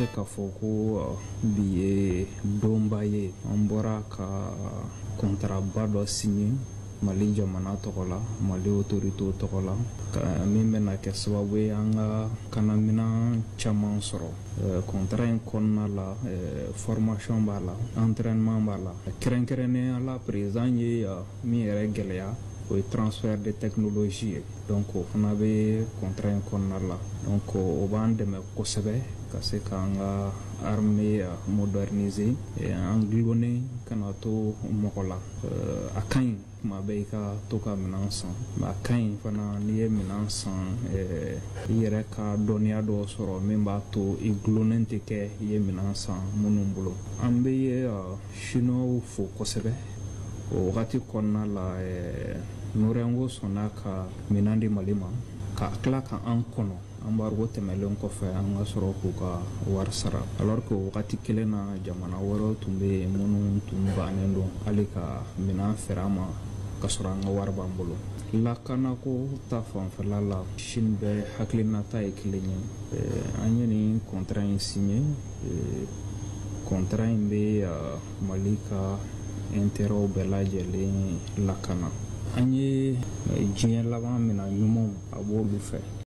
Se k'a fɔ ko bi ye donba ye. An bɔra ka kɔntaraba dɔ signé Mali jamana tɔgɔ la, Mali autorité tɔgɔ la, min bɛna kɛ sababu ye an ka kanaminan caman sɔrɔ. Contrat in kɔnɔna la, formation b'a la, entraînement b'a la. Kɛrɛnkɛrɛnnenya la, président ye min yɛrɛ gɛlɛya, o ye transfert de technologie ye. Donc o fana bɛ contrat in kɔnɔna la. Donc o b'an dɛmɛ kosɛbɛ ka se k'an ka armée moderniser, an gulonnen kana to mɔgɔ la. A ka ɲi tuma bɛɛ i ka to ka minɛn san, mais a ka ɲi fana n'i ye minɛn san, i yɛrɛ ka dɔnniya dɔw sɔrɔ min b'a to i gulonnen tɛ kɛ i ye minɛn san minnu bolo. An bɛ Chinois fo kosɛbɛ. O wagati kɔnɔna la, Norinco sɔnna ka minɛn di Mali ma, ka tila ka an kɔnɔ embargo tɛmɛlen kɔfɛ, an ka sɔrɔ k'u ka wari sara, alors que o wagati kelen na, jamana wɛrɛw tun bɛ yen minnu tun bannen don hali ka minɛn feere an ma ka sɔrɔ an ka wari b'an bolo. Lakanako ta fanfɛla la, Chine bɛɛ hakilinata ye kelen ye. An ye nin contrat in signé. Contrat in bɛ Mali ka intérêt bɛɛ lajɛlen lakana. An ye diɲɛ laban minɛn ɲumanw, a b'olu fɛ.